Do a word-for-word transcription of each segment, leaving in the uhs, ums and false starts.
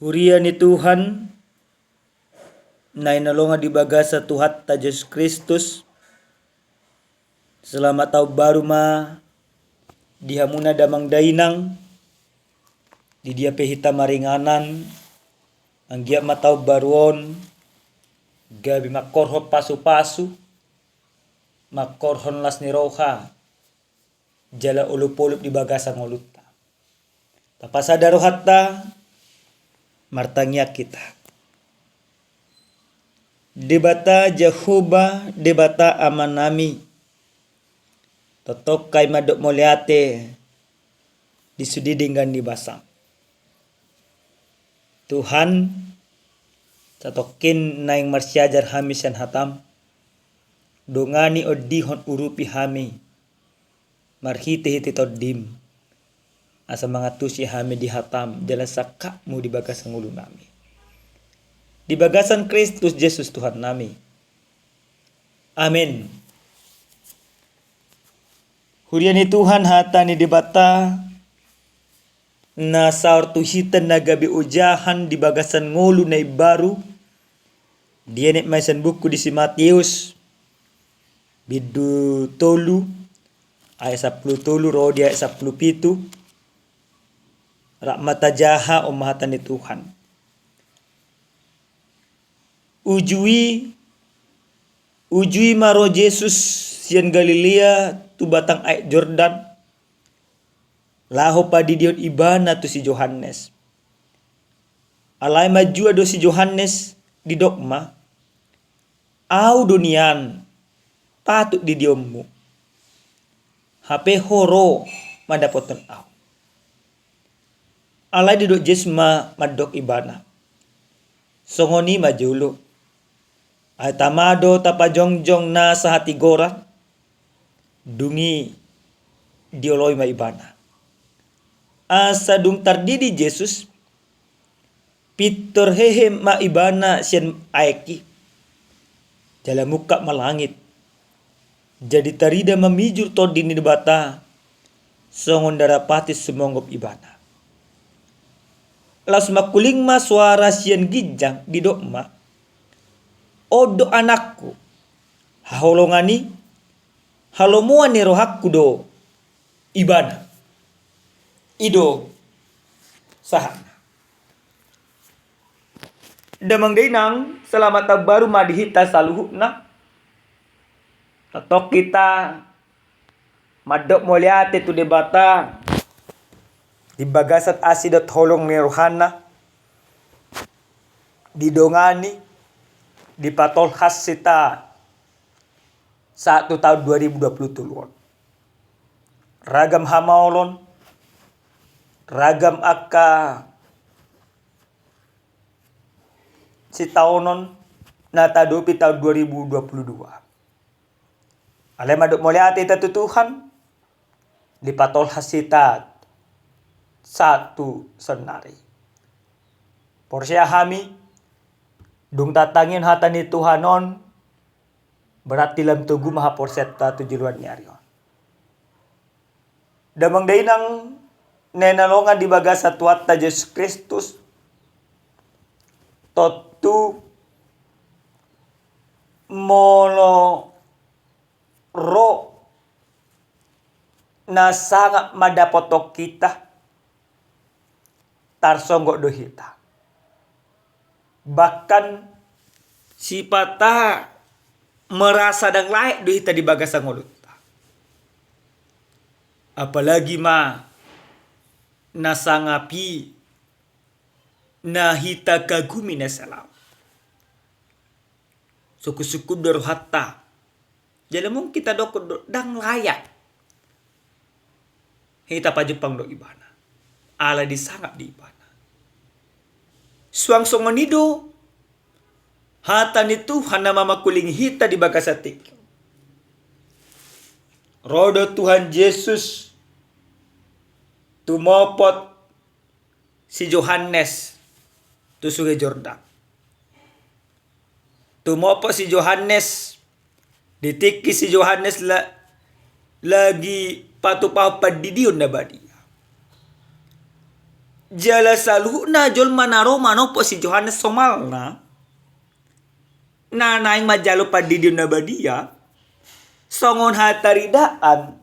Huria ni Tuhan, na hinaholongan di bagasan Tuhanta Jesus Kristus, selamat tahun baru ma di hamuna damang dainang, di dia pe hita maringanan, anggiat ma tahun baru on gabe mangkorhon pasu-pasu, mangkorhon las ni roha, jala olop-olop di bagasan ngolunta. Tapasada rohanta, martangiang hita. Debata Jahowa, Debata Amanami, tongtong hami mandok mauliate di sude denggan ni basam. Tuhan, satongkin naeng marsiajar hami sian hatam, dongani, ondihon, urupi hami marhite-hite Tondim, asa mangantusi hami di hatam jala sangkapmu di bagasan ngolunami. Di bagasan Kristus Jesus Tuhannami. Amen. Huria ni Tuhan, hata ni Debata na saor tu hita na gabe ojahan di bagasan ngolu na imbaru, dienet ma sian buku di si Mateus, bindu tolu, ayat sampulu tolu ro di ayat sampulu pitu. Rap ma tajaha, on ma hata ni Tuhan. Uju i, uju i ma ro Jesus sian Galilea tu batang aek Jordan, laho padidihon ibana tu si Johannes. Alai manjua do si Johannes, didok ma, "Ahu do nian patut didionmu. Hape ho ro mandapothon ahu." Alai didok Jesus ma mandok ibana, "Songon i ma jolo. Ai tama do tapajongjong nasa hatigoran." Dung i dioloi ma ibana. Asa dung tardidi Jesus, pintor hehe ma ibana sian aek i, jala mungkap ma langit. Jadi tarida ma mijur Tondi ni Debata songon darapati sumonggop ibana. Laos mangkuling ma soara sian ginjang, didok ma, "On do Anakku, haholongan i, halomoan ni rohangku do ibana." I do sahatna. Damang dainang, selamat tahun baru ma di hita saluhutna. Tongtong hita mandok mauliate tu Debata di bagasan asi dohot holong ni rohana, didongani, dipatolhas hita sahat tu tahun dua ribu dua puluh tolu on. Ragam hamaolon, ragam angka sitaonon na taadopi tahun dua ribu dua puluh dua. Alai mandok mauliate hita tu Tuhan, dipatolhas hita sahat tu saonari. Porsea hami, dung tatangihon hata ni Tuhan on, berarti lam togu ma haporseaonta tu joloan ni ari on. Damang dainang na hinaholongan di bagasan Tuhanta Jesus Kristus, tontu molo ro na sangap mandapothon hita, tarsonggot do hita. Bahkan sipata merasa ndang layak do hita di bagasan ngolunta. Apalagi ma na sangap i na hita kagumi na salaon. Sungkun-sungkun do rohanta. Jala mungkin tadokkon do ndang layak hita pajumpang dohot ibana. Alai disangap do ibana. Suang songon i do hata ni Tuhan na mamangkulingi hita di bagasan tingki on. Ro do Tuhan Jesus tumopot si Johannes tu Sungai Jordan. Tumopot si Johannes, di tingki si Johannes la-, lagi patupahon pandidion na badia. Jala saluhutna jolma na ro manopot si Johannes somalna, na naeng manjalo pandidion na badia, songon hataridaan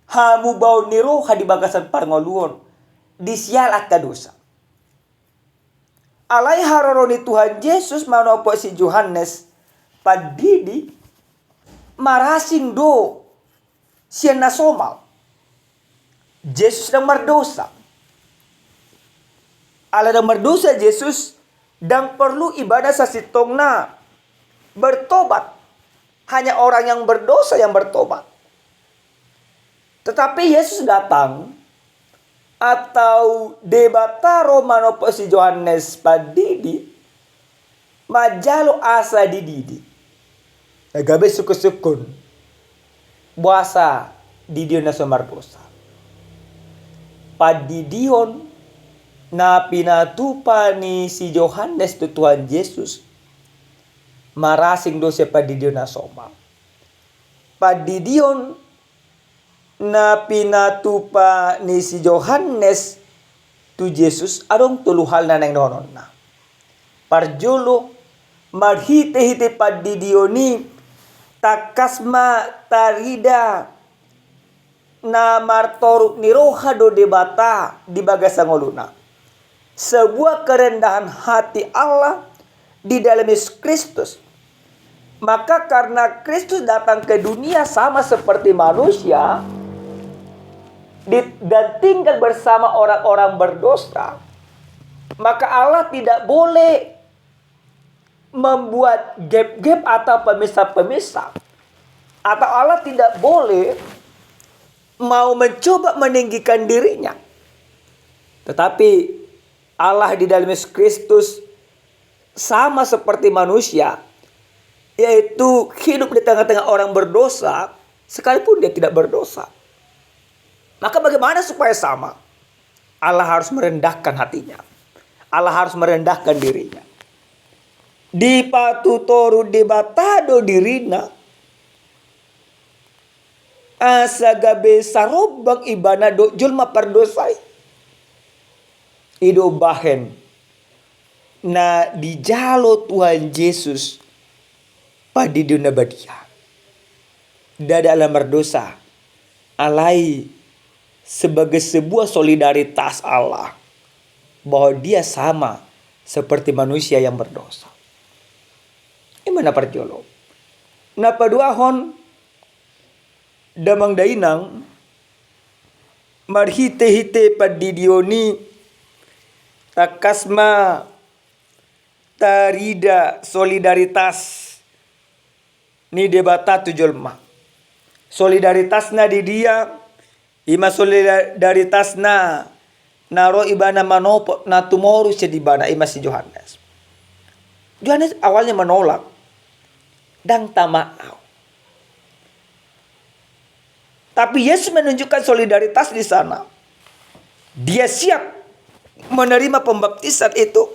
hamubaon ni roha di bagasan parngoluon, di siala angka dosa. Alai haroro ni Tuhan Jesus manopot si Johannes pandidi, marasing do sian na somal. Jesus ndang mardosa. Ala ndang mardosa Jesus, ndang porlu ibana sasintongna bertobat. Hanya orang yang berdosa yang bertobat. Tetapi Yesus datang, atau Debata ro manopot si Johannes pandidi, manjalo asa dididi. Na gabe sungkun-sungkun, boasa didion na so mardosa. Pandidion na pinatupa ni si Johannes tu Tuhan Jesus, marasing do sian pandidion na somal. Pandidion na pinatupa ni si Johannes tu Jesus adong tolu hal na naeng dohononna. Parjolo, marhite-hite pandidion i tangkas ma tarida na martoruk ni roha do Debata di bagasan ngoluna. Sebuah kerendahan hati Allah di dalam Yesus Kristus. Maka karena Kristus datang ke dunia sama seperti manusia, di-, dan tinggal bersama orang-orang berdosa, maka Allah tidak boleh membuat gap-gap atau pemisah-pemisah. Atau Allah tidak boleh mau mencoba meninggikan dirinya. Tetapi Allah di dalam Yesus Kristus sama seperti manusia, yaitu hidup di tengah-tengah orang berdosa, sekalipun dia tidak berdosa. Maka bagaimana supaya sama? Allah harus merendahkan hatinya. Allah harus merendahkan dirinya. Dipatutoru Debata do dirina, asa gabe sarombang ibana dohot jolma pardosa i. I do bahen na dijalo Tuhan Jesus pandidion na badia. Ndada ala mardosa, alai sebagai sebuah solidaritas Allah bahwa Dia sama seperti manusia yang berdosa. I ma na parjolo. Na paduahon, damang dainang, marhite-hite pandidion i tangkas ma tarida solidaritas ni Debata tu jolma. Solidaritasna di dia? I ma solidaritasna na ro ibana manopot na tumoru sian ibana, i ma si Johannes. Johannes awalnya menolak, ndang tama au. Tapi Yesus menunjukkan solidaritas di sana. Dia siap menerima pembaptisan itu.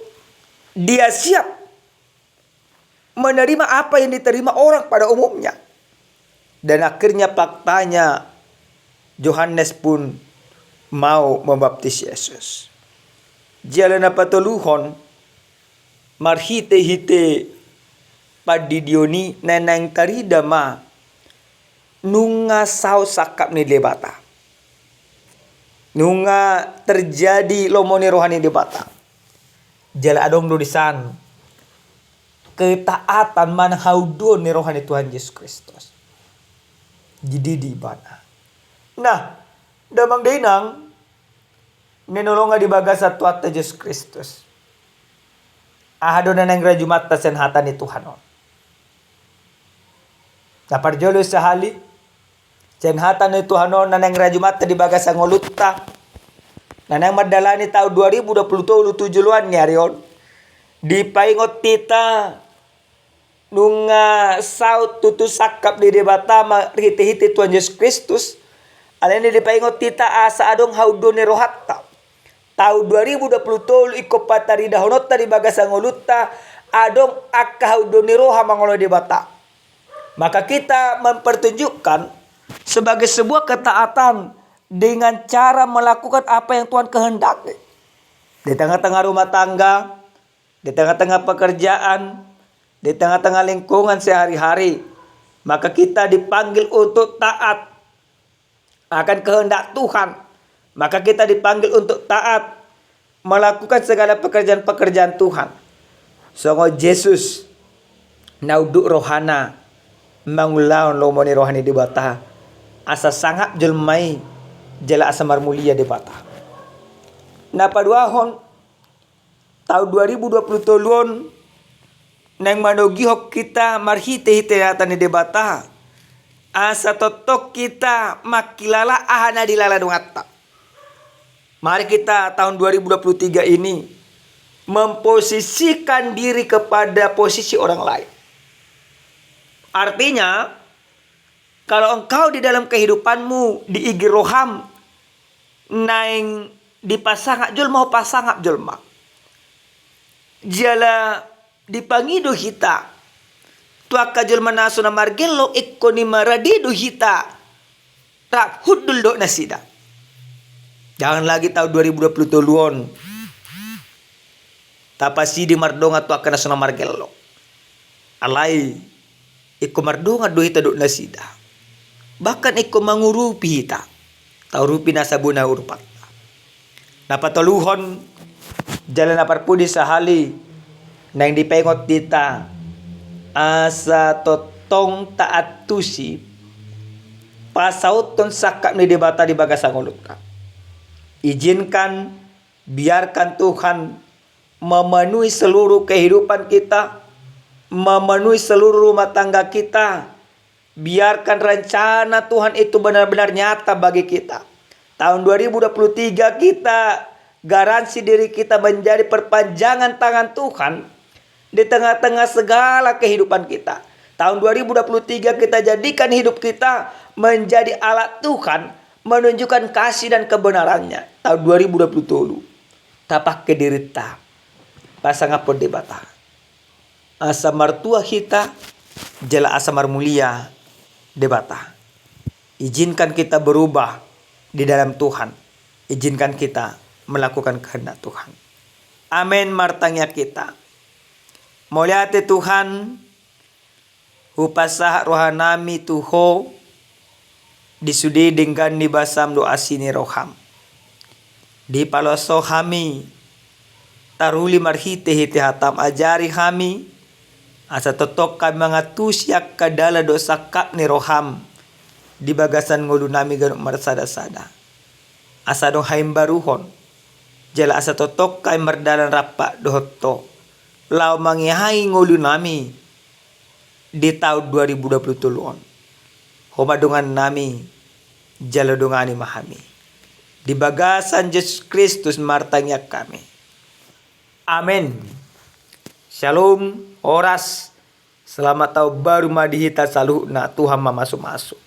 Dia siap menerima apa yang diterima orang pada umumnya. Dan akhirnya faktanya Johannes pun mau membaptis Yesus. Jala na patoluhon, marhite-hite pandidion i na naeng tarida ma nunga saut sangkap ni Debata. Nunga terjadi lomo ni roha ni Debata. Jala adong do di san ketaatan manang haunduon ni roha ni Tuhan Jesus Kristus. Dididi ibana. Nah, damang dainang, na hinaholongan di bagasan Tuhanta Jesus Kristus, aha do na naeng rajumanta sian hata ni Tuhan on? Na parjolo sahali, sian hata ni Tuhan on na naeng rajumanta di bagasan ngolunta, na naeng mandalani taon dua ribu dua puluh tolu tu joloan ni ari on, dipaingot hita nunga saut tutu sangkap ni Debata marhite-hite Tuhan Jesus Kristus. Alani i dipaingot hita asa adong haunduon ni rohanta. Taon dua ribu dua puluh tolu ingkon pataridahononta di bagasan ngolunta adong angka haunduon ni roha mangalo Debata. Maka kita mempertunjukkan sebagai sebuah ketaatan dengan cara melakukan apa yang Tuhan kehendaki. Di tengah-tengah rumah tangga, di tengah-tengah pekerjaan, di tengah-tengah lingkungan sehari-hari, maka kita dipanggil untuk taat akan kehendak Tuhan. Maka kita dipanggil untuk taat melakukan segala pekerjaan-pekerjaan Tuhan. Songon Jesus na unduk rohana mangulahon lomo ni roha ni Debata, asa sangap jolma i jala asa marmulia Debata. Na paduahon, taon dua ribu dua puluh tolu on naeng manogihon hita marhite-hite hata ni Debata, asa tongtong hita mangkilala aha na dilala donganta. Mari kita tahun dua ribu dua puluh tiga ini memposisikan diri kepada posisi orang lain. Artinya, kalau engkau di dalam kehidupanmu diigir roham, naeng dipasangap jolma, ho pasangap jolma. Jala dipangido hita tu angka jolma na so na margellok, ingkon i ma rade do hita rap hundul dohot nasida. Jangan lagi tahun dua ribu dua puluh tolu on tapasidi mardongan tu angka na so na margellok. Alai ingkon mardongan do hita dohot nasida. Bahkan ingkon mangurupi hita. Taurupi nasa bona urupanta. Na patoluhon, jala na parpudi sahali, naeng dipaingot hita, asa tongtong taantusi pasauthon sangkap ni Debata di bagasan ngolunta. Izinkan, biarkan Tuhan memenuhi seluruh kehidupan kita, memenuhi seluruh rumah tangga kita. Biarkan rencana Tuhan itu benar-benar nyata bagi kita. Tahun dua ribu dua puluh tiga kita garansi diri kita menjadi perpanjangan tangan Tuhan di tengah-tengah segala kehidupan kita. Tahun dua ribu dua puluh tiga kita jadikan hidup kita menjadi alat Tuhan menunjukkan kasih dan kebenarannya. Tahun dua ribu dua puluh tolu tapake dirinta pasangaphon Debata, asa martua hita jala asa marmulia Debata. Izinkan kita berubah di dalam Tuhan. Izinkan kita melakukan kehendak Tuhan. Amen. Martangiang hita. Mauliate Tuhan, hupasahat rohanami tu Ho di sude denggan ni basam dohot asi ni roham. Dipaloas Ho hami taruli marhite-hite hatam, ajari hami asa tongtong hami mangantusi angka dalan dohot sangkap ni roham di bagasan ngolunami ganup marsada-sada. Asa adong haimbaruhon jala asa tongtong hami mardalan rap dohot Ho laho mangihai ngolunami di taon dua ribu dua puluh tolu on. Ho ma dongannami, jala dongani ma hami. Di bagasan Jesus Kristus martangiang hami. Amen. Shalom, horas. Selamat taon baru ma di hita saluhutna, Tuhan ma masu-masu.